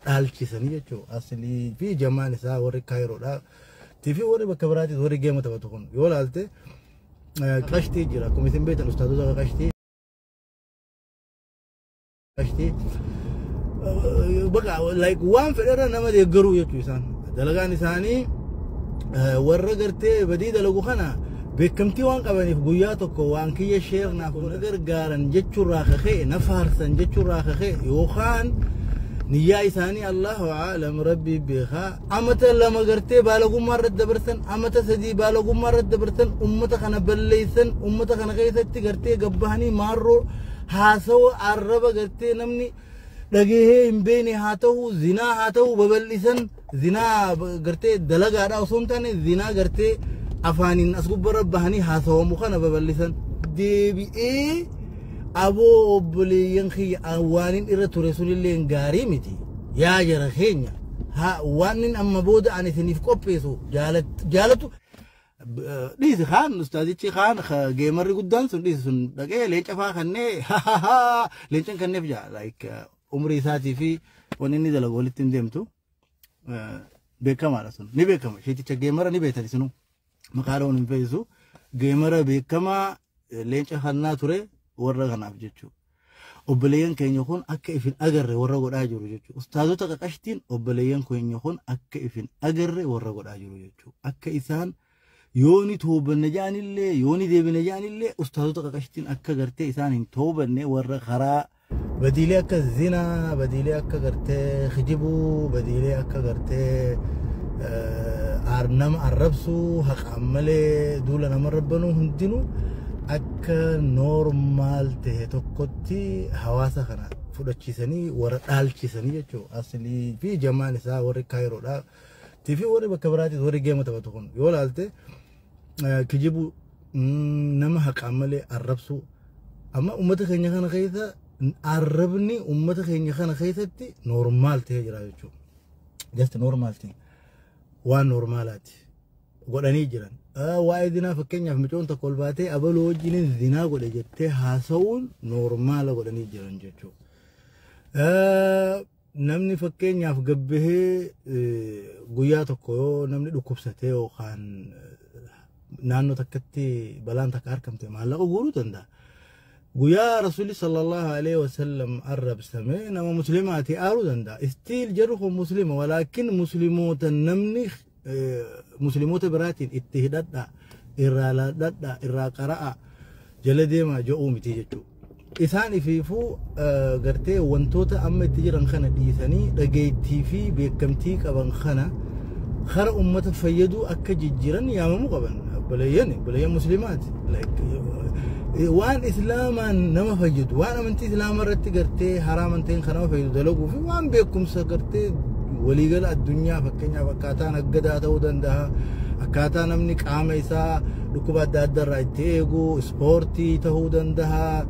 dhaalchisanii jechuudha. Aslii fi jamaan isaa warri Kaayiroodha. TV warri bakka biraatis warri geema taphatu kun yoo ilaalte qashtii jira. Akkuma isin beektan ustaatota qashtii. Qashtii. Bakka like waan fedharra nama deeggaruu jechuu isaan. Dalagaan isaanii warra gartee badii dalagu kana beekamtii waan qabaniif guyyaa tokko waan kiyya share naaf na gargaaran jechuurraa kakee, na faarsan jechuurraa kakee, yookaan niyyaa isaanii Allahu aalam, rabbii beekaa. Amata 2 gartee baalagummaa irratti dabarsan, amata 3 baalagummaa irratti dabarsan, ummata kana balleessan, ummata kana keessatti gartee gabbahanii maarroo haasawa arraba gartee namni dhagahee hin beekne haa ta'u, zinaa haa ta'u babal'isan. Zinaa gartee dalagaadha osoo hin taane, zinaa gartee afaaniin as gubbarra bahanii haasawamu kana babal'isan. Deebi'ee aboo obboleeyyan kiyya, waanin irra ture sunillee gaarii miti. Yaa jara keenya, waan amma booda ani isiniif qopheessu jaalatu dhiisi. Kaan ustaazichi, kaan gamerri guddaan sun dhiisi, sun dhaqee leenca faa kannee leencan kanneef jaa. Like umrii isaatii fi wanni inni dalagu walitti hin deemtu, beekamaadha. Sun ni beekama. Sheeticha gamera ni beektan isinuu, maqaa dha'uun hin fe'isu. Gamera beekamaa leenca kannaa ture warra kanaaf jechuudha. Obboleeyyan keenya kun akka ifin agarre warra godhaa jiru jechuudha. Ustaazota qaqashtiin obboleeyyan keenya kun akka ifin agarre warra godhaa jiru jechuudha. Akka isaan yooni toobanne ja'anillee, yooni deebine ja'anillee, ustaazota qaqashtiin akka gartee isaan hin toobanne warra karaa badiilee akka zinaa, badiilee akka gartee kijibuu, badiilee akka gartee nama arrabsuu, haqaan malee duula nama rabbanuu hundinuu akka normal ta'e tokkotti hawaasa kana fudhachiisanii warra dhaalchisanii jechuudha. Aslii fi jamaan isaa warri Kaayiroodha. TV warri bakka biraatis warri geema taphatu kun yoo ilaalte kijibuu, nama haqaan malee arrabsuu, amma uummata keenya kana keessa arrabni uummata keenya kana keessatti normal ta'ee jira jechuudha. Just normal thing. Waan normalaati godhanii jiran. Waa'ee zinaa fakkeenyaaf micoon tokko ol baatee abaluu wajjin zinaa godhe jettee haasa'uun normal godhanii jiran jechuudha. Namni fakkeenyaaf gabbahee guyyaa tokko yoo namni dhukkubsatee yookaan naannoo takkatti balaan takka argamte maallaqa guuruu danda'a. Guyyaa Rasuulli sallallahu alaihi wasallam arrabsame nama muslimaati aaruu danda'a. Still jarri kun muslima, walaakin musliimoota namni musliimoota biraatiin itti hidhadha, irraa laadhadha, irraa qara'a, jala deemaa jedhuu miti jechuudha. Isaan ifiifuu gartee wantoota amma itti jiran kana dhiisanii dhageettii fi beekamtii qaban kana kara ummata fayyaduu akka jijjiiran yaamamuu qaban. Obboleeyyan musliimaati. Waan islaamaan nama fayyadu, waan amantii islaamaa irratti gartee haraaman ta'een kan nama fayyadu dalaguu fi waan beekumsa gartee waliigala addunyaa, fakkeenyaaf akkaataa naggadaa ta'uu danda'a. Akkaataa namni qaama isaa dhukkuba adda addaa irraa itti eegu, ispoortii ta'uu danda'a.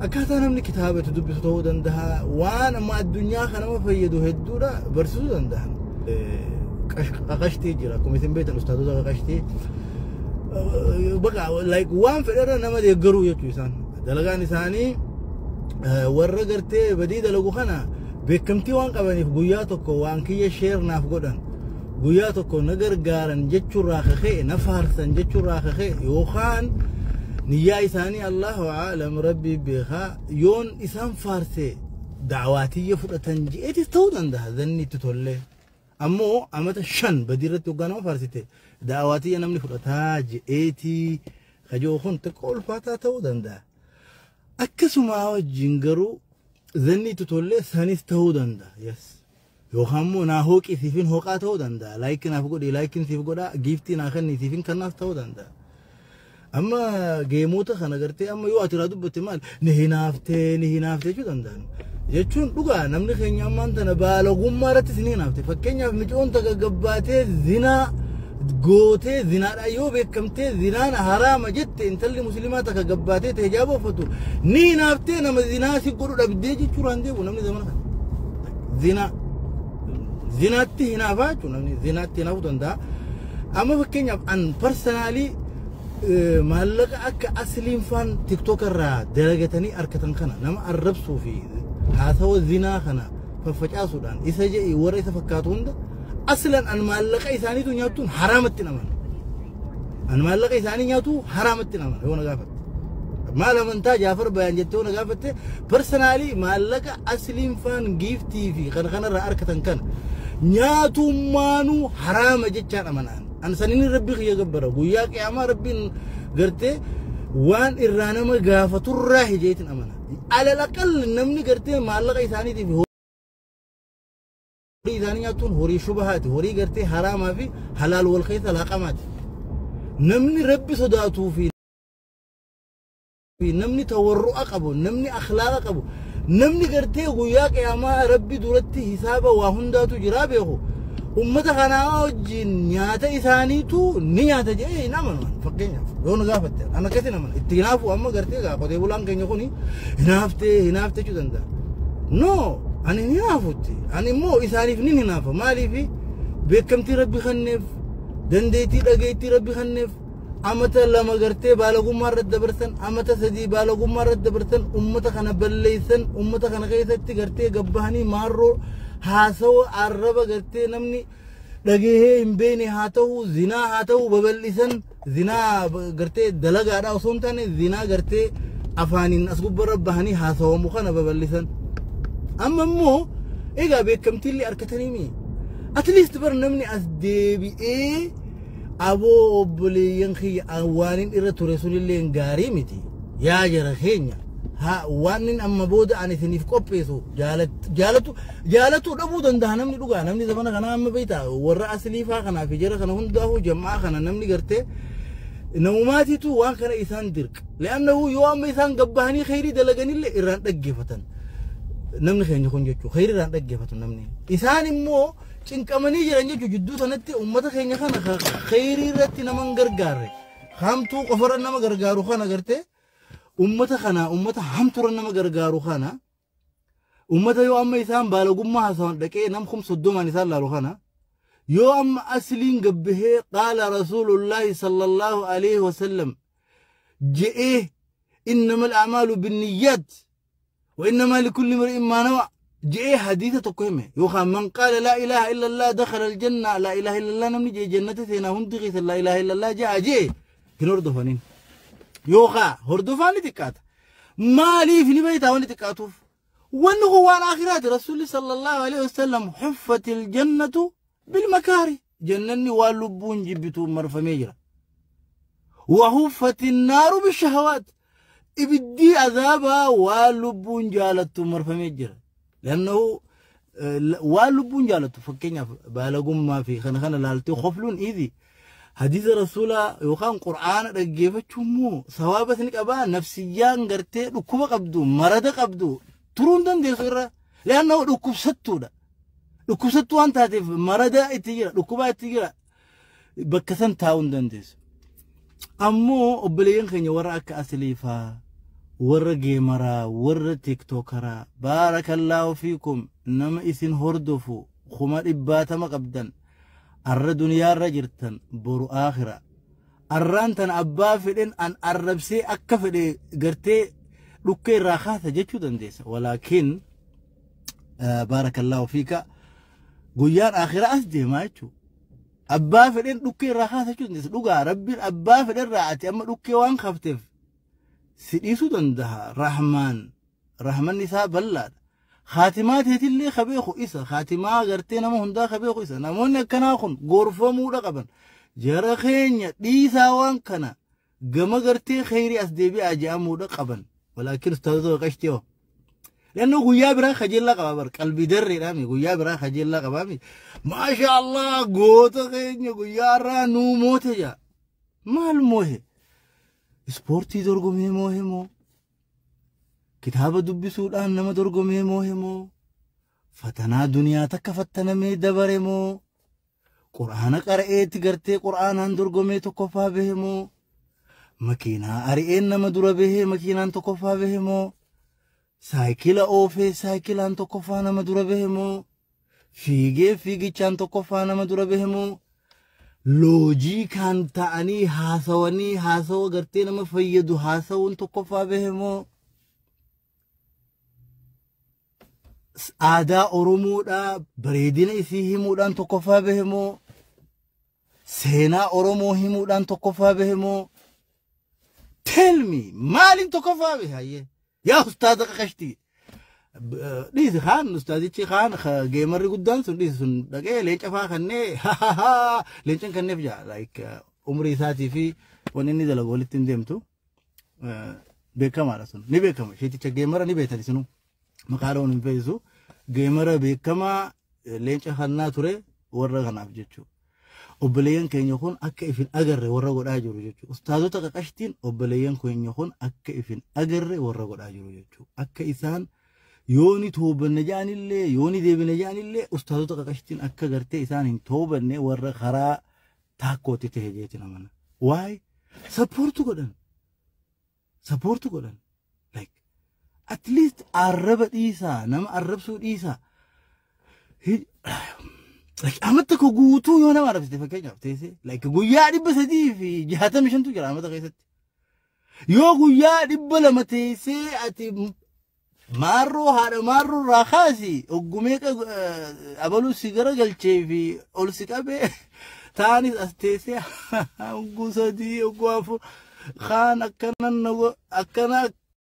Akkaataa namni kitaaba itti dubbisu ta'uu danda'a. Waan amma addunyaa kan nama fayyadu hedduudha barsiisuu danda'an. Qaqashtii jira. Akkuma isin beektan ustaatota qaqashtii. Bakka like waan fedharra nama deeggaruu jechuu isaan. Dalagaan isaanii warra gartee badii dalagu kana beekamtii waan qabaniif guyyaa tokko waan kiyya share naaf godhan, guyyaa tokko na gargaaran jechuurraa kakee, na faarsan jechuurraa kakee, yookaan niyyaa isaanii Allahu aalam, rabbii beekaa, yoon isaan faarse da'awaatiyya fudhatan je'eetis ta'uu danda'a zanni itti tollee. Ammoo amata 5 badii irratti hoggaa nama faarsite da'awaatiyya namni fudhataa je'eetii kajoo kun xiqqoo ulfaataa ta'uu danda'a. Akkasuma wajjin garuu zanni itti tollee sanis ta'uu danda'a. Yes. Yookaan immoo naa hooqii siifin hooqaa ta'uu danda'a. Like naaf godhi, likeiin siif godhaa, giftii naa kenni siifin kennaaf ta'uu danda'a. Amma gameoota kana gartee amma yoo ati irraa dubbatte maal ni hinaaftee, ni hinaaftee jechuu danda'an. Jechuun dhugaa namni keenya ammaan tana baalagummaa irrattis ni hinaafte. Fakkeenyaaf micoon takka gabbaatee zinaa gootee, zinaadhaan yoo beekamtee zinaan haraama jette, intalli musliimaa takka gabbaatee ta'e hijaaba uffatu ni hinaaftee, nama zinaa si godhu dhabdee jechuudhaan deemu namni zamana kana. Zinaa. Zinaatti hinaafaa jechuudha, namni zinaatti hinaafuu danda'a. Amma fakkeenyaaf an personally maallaqa akka asliin faan TikTok irraa dalagatanii argatan kana nama arrabsuu fi haasawa zinaa kana Faffacaasuudhaan isa je'i warra isa fakkaatu hunda aslan an maallaqa isaaniitu nyaattuun haraamatti naman. An maallaqa isaanii nyaatu haraamatti naman yoo na gaafatte. Maal amantaa Jaafar Bayaan jettee yoo na gaafatte, personally maallaqa Asliin faan giiftii fi kana kanarraa argatan kana nyaatummaanuu haraama jechaan amanaan. An saniin Rabbi kiyya gabbara. Guyyaa qiyaamaa Rabbiin gartee waan irraa nama gaafaturraa hijeetiin amana. Alal aqal namni gartee maallaqa isaaniitiif horii isaanii nyaatuun horii shubahaati. Horii gartee haraamaa fi halaal wal keessa laaqamaati. Namni Rabbi sodaatuu fi namni tawarru'a qabu, namni akhlaaqa qabu, namni gartee guyyaa qiyaamaa Rabbi duratti hisaaba waa hundaatu jiraa beeku. Ummata kanaa wajjin nyaata isaaniitu ni nyaata jedhee hin amanu. Fakkeenyaaf yoo na gaafatte, ana akkasiin amana. Itti hinaafu amma gartee gaa qotee bulaan keenya kuni hinaaftee hinaaftee jechuu danda'a. No, ani hin hinaafutti. Ani immoo isaaniif nin hinaafa. Maaliif? Beekamtii Rabbi kenneef, dandeettii dhageettii Rabbi kenneef, amata 2 gartee baalagummaa irratti dabarsan, amata 3 baalagummaa irratti dabarsan, ummata kana balleessan, ummata kana keessatti gartee gabbahanii maarroo haasawa arraba gartee namni dhagahee hin beekne haa ta'u, zinaa haa ta'u babal'isan, zinaa gartee dalagaadhaa osoo hin taane zinaa gartee afaaniin as gubbarra bahanii haasawamu kana babal'isan. Amma immoo egaa beekamtiillee argatanii mi? At least bar namni as deebi'ee aboo obboleeyyan kiyya waanin irra ture sunillee gaarii miti. Yaa jara keenya, haa waan amma booda ani isiniif qopheessu jaalatu jaalatu dhabuu danda'a namni dhugaa. Namni zamana kanaa amma beektaa warra aslii faa kanaa fi jara kana hundaafuu jam'aa kana namni gartee namumaatiitu waan kana isaan dirqa. Le'annahu yoo amma isaan gabbahanii kheyrii dalaganillee irraan dhaggeeffatan. Namni keenya kun jechuudha kheyrii irraan dhaggeeffatu namni. Isaan immoo cinqamanii jiran jechuudha jidduu sanatti uummata keenya kana kheyrii irratti nama hin gargaarre. Hamtuu qofarra nama gargaaru kana gartee ummata kana ummata hamtuurra nama gargaaru kana ummata yoo amma isaan baalagummaa haasawan dhaqee nam 30,000 isaan laalu kana yoo amma asliin gabbahee qaala rasuulullaahi sallallahu alaihi wasallam je'ee innamal a'maalu binniyyaat wa innamaa likulli imri'in maa nawa je'ee hadiisa tokko hime yookaan man qaala laa ilaaha illallah dakhala aljanna laa ilaaha illallah namni je'e jannata seenaa hundi keessa laa ilaaha illallah je'a je'e hin hordofaniin. Yookaan hordofaan ni xiqqaata. Maaliif ni beektaa wanni xiqqaatuuf? Wanni kun waan akhiraati. Rasuulli sallallahu alaihi wasallam huffatil jannatu bilmakaari. Jannanni waan lubbuun jibbitu marfamee jira. Wa huffatin naaru bishahawaat. Ibiddi azaabaa waan lubbuun jaalattu marfamee jira. Lannahu waan lubbuun jaalattu fakkeenyaaf baalagummaa fi kana kana laaltee kofluun izi. Hadiisa rasuulaa yookaan qur'aana dhaggeeffachuun immoo sawaabas ni qabaa nafsiyyaan gartee dhukkuba qabdu marada qabdu turuu hin dandeessu irra. Leannahu dhukkubsattuudha. Dhukkubsattuu waan taateef marada itti jira, dhukkubaa itti jira, bakka san taa'uu hin dandeessu. Ammoo obboleeyyan keenya warra akka asliifaa, warra geemaraa, warra tiktookaraa, baarakallaahu fiikum, nama isin hordofu 100,000 qabdan, arra duniyaarra jirtan boru aakhira. Arraan tan abbaa fedhen an arrabsee akka fedhe gartee dhukkee irraa kaasa jechuu dandeessa. Walaakin baarakallaahu fiika guyyaan aakhira as deemaa jechuudha. Abbaa fedhen dhukkee irraa kaasa jechuu dandeessa. Dhugaa Rabbiin abbaa fedherraa ati amma dhukkee waan kafteef si dhiisuu danda'a. Rahmaan rahmanni isaa bal'aadha. Khaatimaa teetillee ka beeku isa. Khaatimaa gartee nama hundaa ka beeku isa. Namoonni akkanaa kun gorfamuudha qaban. Jara keenya dhiisaa waan kana gama gartee kheyrii as deebi'aa je'amuudha qaban. Walaakin ustaazota qashtii hoo. Lannoo guyyaa biraa kajeellaa qaba bar qalbii darreedhaami guyyaa biraa kajeellaa qabaami. Maasha Allah goota keenya guyyaa irraa nuu moote jaa. Maal moohe? Ispoortii dorgomee moohe moo? Kitaaba dubbisuudhaan nama dorgomee moohe moo? Fatanaa duniyaa takka fattanamee dabare moo? Qur'aana qara'eetti gartee qur'aanaan dorgomee tokkoffaa bahe moo? Makiinaa ari'een nama dura bahee makiinaan tokkoffaa bahe moo? Saayikila oofee saayikilaan tokkoffaa nama dura bahe moo? Fiigee fiigichaan tokkoffaa nama dura bahe moo? Loojii kan ta'anii haasawanii haasawa gartee nama fayyadu haasawuun tokkoffaa bahe moo? Aadaa Oromoodhaa bareedina isii himuudhaan tokkoffaa bahe moo, seenaa Oromoo himuudhaan tokkoffaa bahe moo? Tell me, maaliin tokkoffaa bahe? Hayyee, yaa ustaaza qaqashtii, dhiisi. Kaan ustaazichi, kaan gamerri guddaan sun, dhiisi. Sun dhaqee leenca faa kannee leencan kanneef jaa. Like, umrii isaatii fi wanni inni dalagu walitti hin deemtu, beekamaadha. Sun ni beekama. Sheeticha gamera ni beektan isinuu, maqaa dha'uun hin fe'isu. Gamera beekamaa leenca kannaa ture warra kanaaf jechuudha. Obboleeyyan keenya kun akka ifin agarre warra godhaa jiru jechuudha. Ustaazota qaqashtiin obboleeyyan keenya kun akka ifin agarre warra godhaa jiru jechuudha. Akka isaan yooni toobanne ja'anillee, yooni deebine ja'anillee, ustaazota qaqashtiin akka gartee isaan hin toobanne warra karaa taakkootti ta'e jeeti namana. Waay, support godhan. Support godhan. Like, at least arraba dhiisaa, nama arrabsuu dhiisaa. Like, amata tokko guutuu yoo nama arrabsite, fakkeenyaaf teessee, like, guyyaa 365tu jira amata keessatti. Yoo guyyaa 200 teessee ati maarroo haadha maarroo irraa kaasi oggumeeqa abaluu si gara galchee fi ol si qabee, taanis as teessee ogguu 3, ogguu 4 kaan akkana akkana.